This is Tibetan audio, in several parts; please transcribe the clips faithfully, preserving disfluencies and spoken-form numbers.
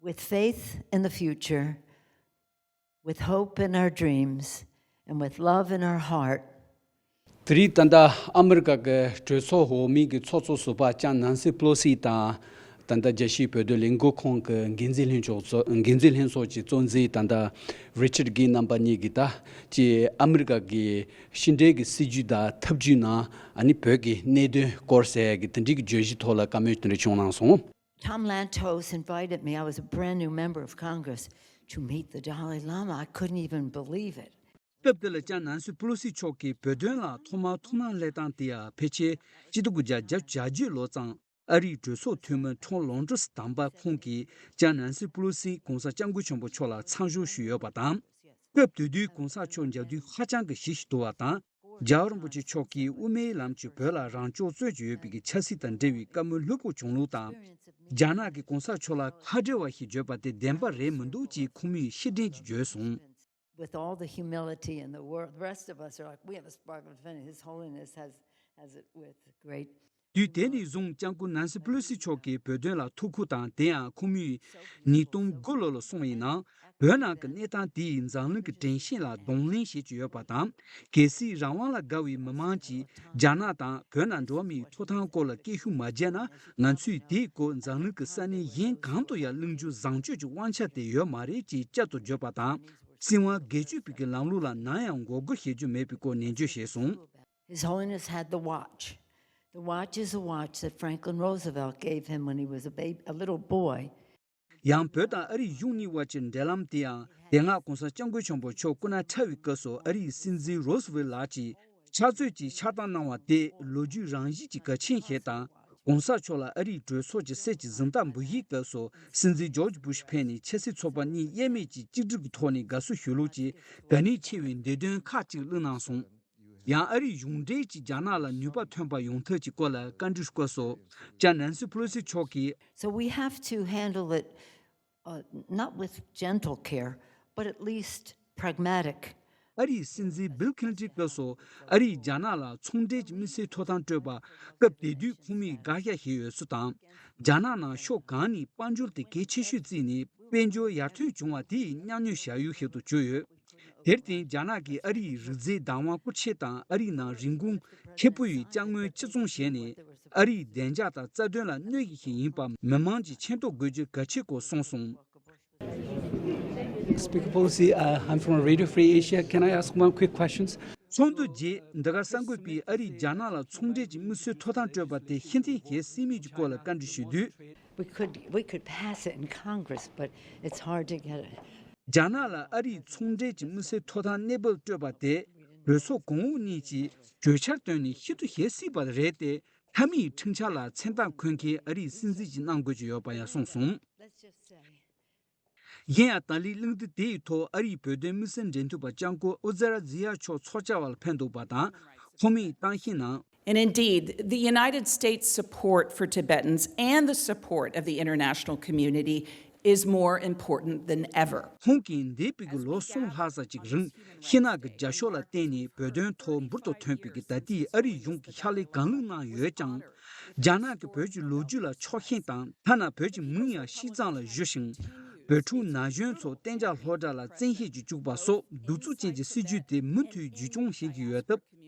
With faith in the future, with hope in our dreams, and with love in our heart, དེ་རིང་ད་ལྟ་ཨ་མི་རི་ཀ་གི་གྲོས་ཚོགས་འོག་མའི་གི་ཚོགས་གཙོ་ཟུར་པ་ལྕམ་ནན་སི་པེ་ལོ་སི་དང་། ད་ལྟ་རྒྱལ་སྤྱིའི་བོད་དོན་ལས་འགུལ་ཁང་གི་འགན་འཛིན་ལྷན་ཚོགས་གཙོ་འགན་འཛིན་ལྷན་ཚོགས་ཀྱི་གཙོ་འཛིན་ད་ལྟ་རི་ཆར་གྷི་རྣམ་པ་གཉིས་ཀྱིས་ད་ཅིག་ཨ་མི་རི་ཀ་གི་ཕྱི་འབྲེལ་གྱི་སྲིད་ཇུས་དང་ཐབས་ཇུས་ནང་ཨ་ནི་བོད་ཀྱི་གནད་དོན་སྐོར་ཟེར་གྱི་དེ་འདྲའི་གི་བརྗོད་གཞི་ཐོག་ལ་བཀའ་མོལ་དེ་འདྲ་བྱུང་གནང་སོང་། Tom Lantos invited me, I was a brand new member of Congress, to meet the Dalai Lama. I couldn't even believe it. སྐབས་དེ་ལ་ལྕམ་ནན་སི་པེ་ལོ་སི་མཆོག་གིས་བོད་དོན་ལ་ཐོག་མར་ཐུགས་སྣང་སླེབས་སྟངས་དེ་ཡང་ཕལ་ཆེར་གཅིག་སྟོང་དགུ་བརྒྱ་བརྒྱད་ཅུ་གྱ་བརྒྱད་ལོ་ཙམ་ཨ་རིའི་གྲོས་ཚོགས་འཐུས་མི་ཁྲོམ་ལོན་ཏྲོས་དམ་པ་ཁོང་གིས་ལྕམ་ནན་སི་པེ་ལོ་སི་༧གོང་ས་༧སྐྱབས་མགོན་ཆེན་པོ་མཆོག་ལ་མཚམས་ཞུགས་ཞུས་ཡོད་པ་དང་། སྐབས་དེ་དུས་༧གོང་ས་མཆོག་མཇལ་དུས་ཧ་ཅང་གི་ཞི་ཞིང་དུལ་བ་དང་། རྒྱལ་བ་རིན་པོ་ཆེ་མཆོག་གིས་དབུ་མའི་ལམ་གྱིས་བོད་ལ་རང་སྐྱོང་རྩོད་ཀྱི་ཡོད་པའི་ཆབ་སྲིད་དང་འབྲེལ་བའི་བཀའ་མོལ་ལྷུག་པོ་བྱུང་ལུགས་དང་། རྒྱ་ནག་གིས་༧གོང་ས་མཆོག་ལ་ཁ་བྲལ་བ་ཞིག་བརྗོད་པ་དེ་བདེན་པ་རེད་མི་འདུག་ཅེས་ཁོང་མོས་ཤེར་ཕྲེང་གིས་བརྗོད་སོང་། With all the humility in the world, the rest of us are like, we have a spark of affinity. His Holiness has, has it with great. དུས་དེ་ནས་བཟུང་སྐྱབས་མགོན་ནན་སི་པེ་ལོ་སི་མཆོག་གིས་བོད་དོན་ལ་ཐུགས་ཁུར་དང་། དེ་ཡང་ཁོང་མོས་ཉིས་སྟོང་དགུ་ལོ་ལ་གསུངས་པའི་ནང་། བོད་ནང་གི་གནས་སྟངས་དེ་ཡིས་འཛམ་གླིང་གི་དྲན་ཤེས་ལ་གདོང་ལེན་བྱེད་ཀྱི་ཡོད་པ་དང་། གལ་སྲིད་རང་དབང་ལ་དགའ་བའི་མི་མང་གིས་རྒྱ་ནག་དང་བོད་ནང་འགྲོ་བ་མིའི་ཐོབ་ཐང་སྐོར་ལ་སྐད་ཤུགས་མ་རྒྱག་ན། ང་ཚོས་དེའི་སྐོར་འཛམ་གླིང་གི་ས་གནས་གཞན་གང་དུ་ཡང་གླེང་རྒྱུ་བཟང་སྤྱོད་ཀྱི་དབང་ཆ་དེ་ཡོད་མ་རེད་ཅེས་བསྐྱར་དུ་བརྗོད་པ་དང་། སྲིད་དབང་སྒེར་གཅོད་པའི་གི་ལམ་ལུགས་ལ་ནམ་ཡང་ངོ་རྒོལ་བྱེད་རྒྱུ་མེད་པའི་སྐོར་ནན་བརྗོད་བྱས་སོང་། His Holiness had the watch. The watch is a watch that Franklin Roosevelt gave him when he was a baby, a little boy. ཡང་བོད་དང་ཨ་རིའི་གཞུང་གཉིས་དབར་གྱི་འབྲེལ་ལམ་དེ་ཡང་དེ་སྔ་༧གོང་ས་༧སྐྱབས་མགོན་ཆེན་པོ་མཆོག་སྐུ་ན་ཕྲ་བའི་སྐབས་སུ་ཨ་རིའི་སྲིད་འཛིན་རོ་སི་ཝེལ་ལགས་ཀྱིས་ཕྱག་མཛོད་ཀྱིས་ཕྱག་བསྟར་གནང་བ་དེ་ལོ་རྒྱུས་རང་བཞིན་གྱིས་གལ་ཆེན་ཞིག་དང་། ༸གོང་ས་མཆོག་ལ་ཨ་རིའི་གྲོས་ཚོགས་ཀྱི་གསེར་གྱི་གཟེངས་རྟགས་འབུལ་བཞེས་སྐབས་སུ་སྲིད་འཛིན་ཇོརྗ་བུ་ཤི་ཕེབས་ནས་ཆབ་སྲིད་ཚོགས་པ་གཉིས་དབྱེར་མེད་ཀྱིས་གཅིག་སྒྲིལ་གྱི་ཐོག་ནས་དགའ་བསུ་ཞུ་ལུགས་ཀྱི་གལ་གནད་ཆེ་བའི་འདེད་དོན་ཁག་ཅིག་བླངས་གནང་སོང་། ཡང་ཨ་རིའི་གཞུང་འབྲེལ་གྱིས་རྒྱ་ནག་ལ་ནུས་པ་ཐོན་པ་ཡོང་ཐབས་ཀྱི་སྐོར་ལ་བཀའ་འདྲི་སྐོར་སོགས་ལྕམ་ནན་སི་པེ་ལོ་སི་མཆོག་གིས། So we have to handle it, uh, not with gentle care, but at least pragmatic. ཨ་རིའི་སྲིད་འཛིན་བིལ་ཁི་ལིན་ཏིན་སྐབས་སུ་ཨ་རིས་རྒྱ་ནག་ལ་ཚོང་འབྲེལ་གྱི་དམིགས་བསལ་ཐོབ་ཐང་སྤྲོད་པ། སྐབས་དེ་དུས་ཁོང་མོས་དགག་བཞག་བྱས་ཡོད་ཚུལ་དང་། རྒྱ་ནག་ནང་ཕྱོགས་གང་ནས་དཔལ་འབྱོར་དེ་གལ་ཆེ་ཤོས་བརྩིས་ནས་དཔལ་འབྱོར་ཡར་ཐོན་བྱུང་བ་དེ་ཡི་མཉམ་མྱོང་བྱ་ཡུལ་ཞིག་ཏུ་གྱུར་ཡོད། དེར་བརྟེན་རྒྱ་ནག་གིས་ཨ་རིའི་རིག་རྩལ་བདག་དབང་བཀོལ་སྤྱོད་དང་ཨ་རིའི་ནང་རིན་གོང་ཁེ་པོ་ཡི་ཅ་དངོས་ཕྱིར་ཚོང་བྱས་ནས་ཨ་རིའི་བདེ་འཇགས་དང་རྩ་དོན་ལ་གནོད་ཡག་ཞིག་ཡིན་པ་མི་མང་གིས་མཁྱེན་རྟོགས་དགོས་རྒྱུ་གལ་ཆེ་སྐོར་གསུངས་སོང་། Speaker Pelosi, uh, I'm from Radio Free Asia. Can I ask one quick question? ཚོགས་འདུ་རྗེས་འདི་ག་གསར་འགོད་པས་ཨ་རིས་རྒྱ་ནག་ལ་ཚོང་འབྲེལ་གྱི་དམིགས་བསལ་ཐོབ་ཐང་སྤྲོད་པ་དེ་ཕྱིར་འཐེན་བྱེད་སྲིད་མིན་གྱི་སྐོར་ལ་བཀའ་འདྲི་ཞུས་དུས། We could, we could pass it in Congress, but it's hard to get it. རྒྱ་ནག་ལ་ཨ་རིས་ཚོང་འབྲེལ་གྱི་དམིགས་བསལ་ཐོབ་ཐང་གནས་བབ་སྤྲོད་པ་དེ་གྲོས་ཚོགས་གོང་འོག་གཉིས་ཀྱིས་གྲོས་འཆར་བཏོན་ནས་ཕྱིར་བསྡུ་བྱེད་སྲིད་པ་རེད་དེ། མཐའ་མའི་ཁྲིམས་འཆར་ལ་མཚན་རྟགས་འཁོད་མཁན་ཨ་རིའི་སྲིད་འཛིན་གྱིས་གནང་དགོས་ཀྱི་ཡོད་པ་ཡང་གསུངས་སོང་། Let's just say གཞན་ཡང་ད་ལན་གླེང་སྟེགས་དེའི་ཐོག་ཨ་རིའི་བོད་དོན་དམིགས་བསལ་འབྲེལ་མཐུད་པ་ལྕམ་སྐུ་ཨུ་ཛར་ཛི་ཡ་མཆོག་ཚོགས་བཅར་བ་ལ་ཕེབས་འདུག་པ་དང་། ཁོང་མོས་གཏམ་བཤད་ནང་། And indeed, the United States' support for Tibetans and the support of the international community is more important than ever. ཁོང་གིས་འདས་པའི་གི་ལོ་གསུམ་ལྷག་ཙམ་ཅིག་རིང་ཤིང་ནགས་ཀྱི་རྒྱབ་ཤོག་ལ་བརྟེན་ནས་བོད་དོན་ཐོག་འབུར་དུ་ཐོན་པའི་གི་ད་ལྟའི་ཨ་རིའི་གཞུང་གི་ཕྱག་ལས་གང་ལེགས་གནང་ཡོད་ཀྱང་། རྒྱ་ནག་གིས་བོད་ཀྱི་ལོ་རྒྱུས་ལ་ཕྱོགས་ཞེན་དང་། ཐ་ན་བོད་ཀྱི་མིང་ཡང་ཤིས་ཙང་ལ་བཞུ་ཞིང་། བོད་ཕྲུག་ན་གཞོན་ཚོ་གཏན་འཇགས་སློབ་གྲྭ་ལ་བཙན་ཤེད་ཀྱིས་བཅུག་པ་སོགས་གདུག་རྩུབ་ཅན་གྱི་སྲིད་ཇུས་དེ་མུ་མཐུད་བརྒྱུད་སྐྱོང་བྱེད་ཀྱི་ཡོད་སྟབས།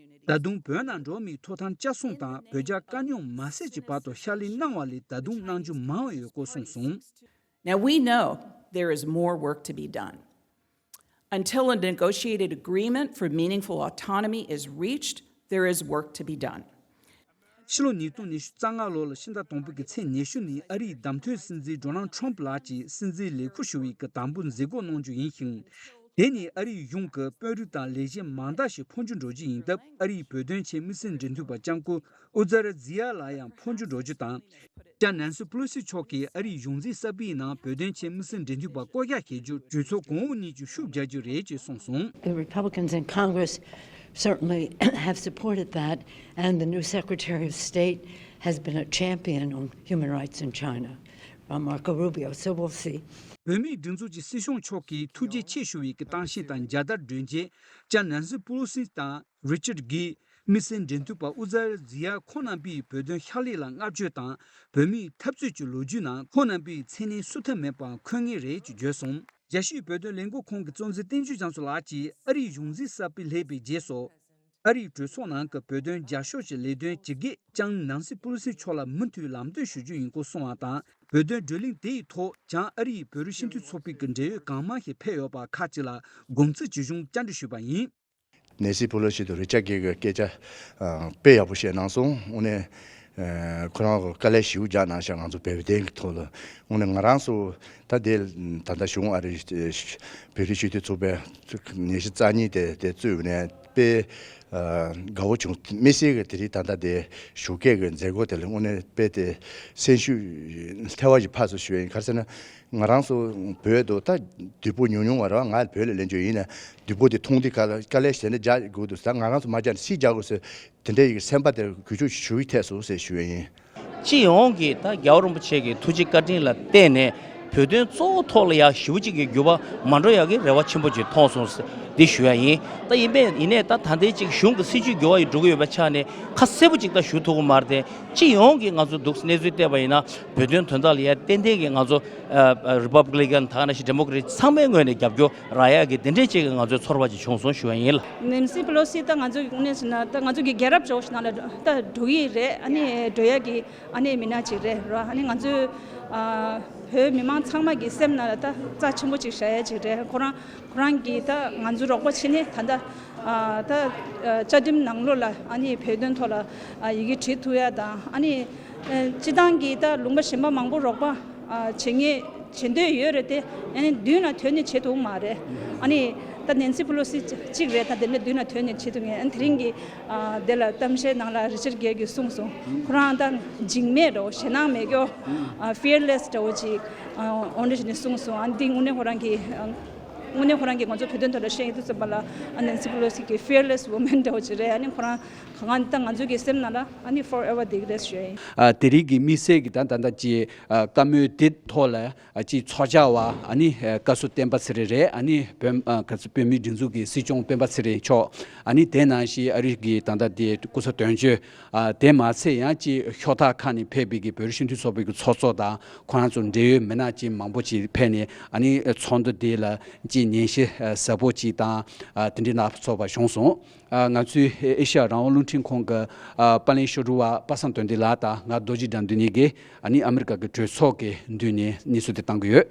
ད་དུང་བོད་ནང་འགྲོ་བ་མིའི་ཐོབ་ཐང་བསྐྱར་གསོ་དང་བོད་རྒྱ་དཀའ་རྙོག་མ་སེལ་གྱི་བར་དུ་ཕྱག་ལས་གནང་བ་ལས་ད་དུང་གནང་རྒྱུ་མང་བ་ཡོད་སྐོར་གསུངས་སོང་། Now we know there is more work to be done. Until a negotiated agreement for meaningful autonomy is reached, there is work to be done. ཕྱི་ལོ་ཉིས་སྟོང་ཉི་ཤུ་རྩ་ལྔ་ལོ་ལ་ཕྱི་ཟླ་དང་པོ་གི་ཚེས་ཉི་ཤུ་ཉིན་ཨ་རིའི་བདམས་ཐོན་སྲིད་འཛིན་ཌོ་ནལ་ཊམ་ལགས་ཀྱིས་སྲིད་འཛིན་ལས་ཁུར་ཞུ་བའི་གི་དམ་འབུལ་མཛད་སྒོ་གནང་རྒྱུ་ཡིན་ཞིང་། དེ་ནི་ཨ་རིའི་གཞུང་གི་དཔོན་རིགས་དང་ལས་བྱེད་མང་དག་ཞིག་འཕོ་འགྱུར་འགྲོ་རྒྱུ་ཡིན་སྟབས། ཨ་རིའི་བོད་དོན་ཆེད་དམིགས་བསལ་འབྲེལ་མཐུད་པ་ལྕམ་སྐུ་ཨུ་ཛར་ཛི་ཡ་ལགས་ཡང་འཕོ་འགྱུར་འགྲོ་རྒྱུ་དང་། ལྕམ་ནན་སི་པེ་ལོ་སི་མཆོག་གིས་ཨ་རིའི་གཞུང་འཛིན་གསར་པའི་ནང་བོད་དོན་ཆེད་དམིགས་བསལ་འབྲེལ་མཐུད་པ་བསྐོ་གཞག་བྱེད་རྒྱུ་གྲོས་ཚོགས་གོང་འོག་གཉིས་ཀྱིས་ཤུགས་རྒྱག་རྒྱུ་རེད་ཅེས་གསུངས་སོང་། The Republicans in Congress certainly have supported that, and the new Secretary of State has been a champion on human rights in China, uh, Marco Rubio. So we'll see. བོད་མིའི་སྒྲིག་འཛུགས་ཀྱི་སྲིད་སྐྱོང་མཆོག་གིས་ཐུགས་རྗེ་ཆེ་ཞུ་བའི་གི་གཏམ་བཤད་དང་མཇལ་དར་སྒྲོན་རྗེས། ལྕམ་ནན་སི་པེ་ལོ་སི་དང་རི་ཅར་གྷི། དམིགས་བསལ་འབྲེལ་མཐུད་པ་ཨུ་ཛར་ཛི་ཡ་ཁོང་རྣམ་པས་བོད་དོན་ཕྱག་ལས་ལ་བསྔགས་བརྗོད་དང་། བོད་མིའི་འཐབ་རྩོད་ཀྱི་ལོ་རྒྱུས་ནང་ཁོང་རྣམ་པའི་མཚན་གནས་བསུབ་ཐབས་མེད་པར་འཁོད་ངེས་རེད་ཅེས་བརྗོད་སོང་། རྒྱལ་སྤྱིའི་བོད་དོན་ལས་འགུལ་ཁང་གི་གཙོ་འཛིན་བསྟན་ཆོས་རྒྱ་མཚོ་ལགས་ཀྱིས་ཨ་རིའི་གཞུང་འཛིན་གསར་པ་སླེབས་པའི་རྗེས་སུ། ཨ་རིའི་གྲོས་ཚོགས་ནང་གི་བོད་དོན་རྒྱབ་སྐྱོར་གྱི་ལས་དོན་ཇི་སྐད་ཀྱང་ནན་སི་པེ་ལོ་སི་མཆོག་ལ་མུ་མཐུད་ལམ་སྟོན་ཞུ་རྒྱུ་ཡིན་སྐོར་གསུངས་པ་དང་། བོད་དོན་བགྲོ་གླེང་དེ་ཡི་ཐོག་བྱང་ཨ་རི་ཡི་བོད་རིགས་སྤྱི་མཐུན་ཚོགས་པའི་གི་འབྲེལ་ཡོད་གང་མང་ཞིག་ཕེབས་ཡོད་པ་ཁག་ཅིག་ལ་དགོངས་ཚུལ་ཇི་བྱུང་བཅར་འདྲི་ཞུས་པ་ཡིན། ནེན་སི་པེ་ལོ་སི་དང་རི་ཅར་གྷེ་གིས་སྐད་ཆ་ཨ་དཔེ་ཡག་པོ་བཤད་གནང་སོང་། དངོས་གནས་ཨ་ཁོ་རང་གི་དཀའ་ལས་ཞེ་པོ་རྒྱག་གནང་ཤག་ང་ཚོ་བོད་བརྡན་གྱི་ཐོག་ལ། དངོས་གནས་ང་རང་ཚོ་ད་དེ་ད་ལྟ་གཞུང་ཨ་རི་བོད་རིགས་སྤྱི་མཐུན་ཚོགས་པའི་ཉི་ཤུ་རྩ་གཉིས་དེ་དེ་གཙོས་ནས་དཔེ་ཨ་དགའ་བོ་བྱུང་། དམིགས་བསལ་གྱི་དེ་རིང་ད་ལྟ་དེ་ཞོགས་ཀས་ཀྱི་མཛད་སྒོ་དེ་ལ་དངོས་གནས་དཔེ་དེ་སེམས་ཤུགས་ཐེ་བ་ཞིག་འཕར་སོང་ཞུ་ཡ་ཡིན། ག་རེ་ཟེར་ན། ང་རང་ཚོ་བོད་དུ་ད་བདུད་པོ་ཉུང་ཉུང་བ་རེད་བ། ང་བོད་ལ་ལེན་རྒྱུ་ཡིན་ན་བདུད་པོ་དེ་མཐོང་དུས་ག་ལ་དཀའ་ལས་ཞེ་དྲག་རྒྱག་དགོས་འདུག་ད་ང་རང་ཚོ་མ་རྒྱག་ན་སུས་རྒྱག་དགོས་ཟེར། དེ་འདྲའི་ཡི་སེམས་པ་དེར་གུས་ཕྱོགས་ཞུ་ཡི་ཐད་སོང་ཟེར་ཞུ་ཡ་ཡིན། སྤྱི་ཡོངས་ཀྱི་ད་རྒྱལ་བ་རིན་པོ་ཆེ་གི་ཐུགས་རྗེ་བཀའ་དྲིན་ལ་བརྟེན་ནས་བོད་དོན་གཙོ་བོ་ཐོག་ལ་ཡག་ཞེ་པོ་ཅིག་གི་འགྱུར་བ་མ་འགྲོ་ཡག་གི་རེ་བ་ཆེན་པོ་ཅིག་མཐོང་སོང་ཟེར་འདི་ཞུ་ཡ་ཡིན། ད་ཡིན་པས་ཡིན་ནས་ད་ད་ལྟའི་ཅིག་གཞུང་གི་སྲིད་བྱུས་འགྱུར་བ་ཡི་འགྲོ་གི་ཡོད་པའི་ཆ་ནས་ཁ་གསལ་པོ་ཅིག་ད་ཞུ་ཐུབ་ཀྱི་མ་རེད་དེ། སྤྱི་ཡོངས་ཀྱི་ང་ཚོ་འདུག་གནས་ཚུལ་བལྟས་པ་ཡིན་ན་བོད་དོན་དོན་དག་ལ་ཡ་ཏན་ཏན་གྱི་ང་ཚོ་ཨ་ཨ་རི་པབ་ལི་ཀན་ད་ག་ནང་བཞིན་ཌི་མོ་ཀེ་རེ་ཊི་ཚང་མའི་ངོས་ནས་རྒྱབ་སྐྱོར་རག་ཡག་གི་དེ་འདྲའི་ཅིག་གི་ང་ཚོའི་ཚོར་བ་ཅིག་བྱུང་སོང་ཞུ་བ་ཡིན་ལ། ནེན་སི་པེ་ལོ་སི་ད་ང་ཚོ་གི་དངོས་གནས་བྱས་ན་ད་ང་ཚོ་གི་རྒྱལ་རབས་འདྲ་བོ་ཞིག་ནང་ལ་ད་འགྲོ་གི་རེད། ཨ་ནི་འགྲོ་ཡག་གི་ཨ་ནི་མི་སྣ་ཅིག་རེད་ར། ཨ་ནི་ང་ཚོའི་ཨ་བོད་མི་མང་ཚང་མ་གི་སེམས་ནང་ལ་ད་རྩ་ཆེན་པོ་ཅིག་བཞག་ཡག་ཅིག་རེད། ཁོ་རང་ཁོ་རང་གིས་ད་ང་ཚོའི་རོགས་པ་བྱས་ནས་ད་ལྟ་ཨ་ད་ཨ་བཅའ་ཁྲིམས་ནང་ལོགས་ལ་ཨ་ནི་བོད་དོན་ཐོག་ལ་ཨ་ཡི་གེ་བྲིས་ཐུབ་ཡག་དང་། ཨ་ནི་ཨ་སྤྱི་བཏང་གི་ད་ལུང་པ་གཞན་པ་མང་པོ་རོགས་པ་ཨ་བྱེད་ངེས་བྱེད་འདོད་ཡོད་རེད་དེ། ཨ་ནི་མདུན་ལ་ཐོན་ནས་བྱེད་ཐུབ་མ་རེད། ཨ་ནི་ད་ནེན་སི་པེ་ལོ་སི་གཅིག་རེད། ད་དེ་འདྲ་མདུན་ལ་ཐོན་ནས་བྱེད་ཐུབ་ངེས། ཨ་ནི་དེ་རིང་གི་ཨ་དེ་ལ་གཏམ་བཤད་ནང་ལ་རི་ཅར་གྷེ་གིས་གསུངས་སོང་། ཁོ་རང་ད་འཇིགས་མེད་འདྲ་བོ་ཞེད་སྣང་མེད་སྐྱོ་ཨ་ཕི་ཡར་ལེ་སི་འདྲ་བོ་ཅིག་ཨ་འོ་འདྲ་ཞིག་ནས་གསུངས་སོང་། ཨ་ནི་འདི་དངོས་གནས་ཁོ་རང་གི་ཨ་དངོས་གནས་ཁོ་རང་གིས་ང་ཚོ་བོད་དོན་ཐོག་ལ་བཤད་ཡོང་དུས་ཙམ་པ་ལ་ཨ་ནེན་སི་པེ་ལོ་སི་གི་ཕི་ཡར་ལེ་སི་ཝུ་མེན་འདྲ་བོ་ཅིག་རེད། ཨ་ནི་ཁོ་རང་གང་ད་ང་ཚོ་གི་སེམས་ནང་ལ་ཨ་ནི་ཕོར་ཨེ་ཝར་བསྡད་ཀྱི་རེད་ཞུ་ཡ་ཡིན། ཨ་དེ་རིང་གི་དམིགས་བསལ་གྱི་ད་ད་ལྟ་ཅིག་ཨ་བཀའ་མོལ་དེ་ཐོག་ལ་ཨ་ཅིག་ཚོགས་བཅར་བ་ཨ་ནི་ཨ་བཀའ་ཟུར་བསྟན་པ་ཚེ་རིང་རེད། ཨ་ནི་བོད་ཨ་ག་ཚོད་བོད་མིའི་སྒྲིག་འཛུགས་ཀྱི་སྲིད་སྐྱོང་སྤེན་པ་ཚེ་རིང་མཆོག་ཨ་ནི་དེ་ནང་བཞིན་ཨ་རི་གི་ད་ལྟ་དེ་སྐུ་ཚབ་དོན་གཅོད་ཨ་དེ་མ་ཚད་ཡང་ཅིག་ཤོག་ཁག་ཁག་ནས་ཕེབས་པའི་གི་བོད་རིགས་སྤྱི་མཐུན་ཚོགས་པའི་གི་ཚོགས་གཙོ་དང་ཁོ་རང་ཚོ་འབྲེལ་ཡོད་མི་སྣ་ཅིག་མང་པོ་ཅིག་ཕེབས་ནས་ཨ་ནི་ཚོགས་འདུ་དེ་ལ་ཅིག་ཉན་ཞིབ་ཨ་ཟབ་པོ་ཅིག་དང་ཨ་དེ་འདྲའི་གནང་ཚོགས་པ་བྱུང་སོང་། ཨ་ང་ཚོའི་ཨེ་ཤ་ཡ་རང་དབང་རླུང་འཕྲིན་ཁང་གི་ཨ་པར་ལེན་ཞབས་བྲོ་བ་པ་སངས་དོན་ལྡན་ལགས་དང་ང་རྡོ་རྗེ་དགྲ་འདུལ་གཉིས་ཀྱིས་ཨ་ནི་ཨ་མི་རི་ཀ་གི་གྲོས་ཚོགས་ཀྱི་མདུན་ནས་གནས་ཚུལ་དེ་བཏང་གི་ཡོད།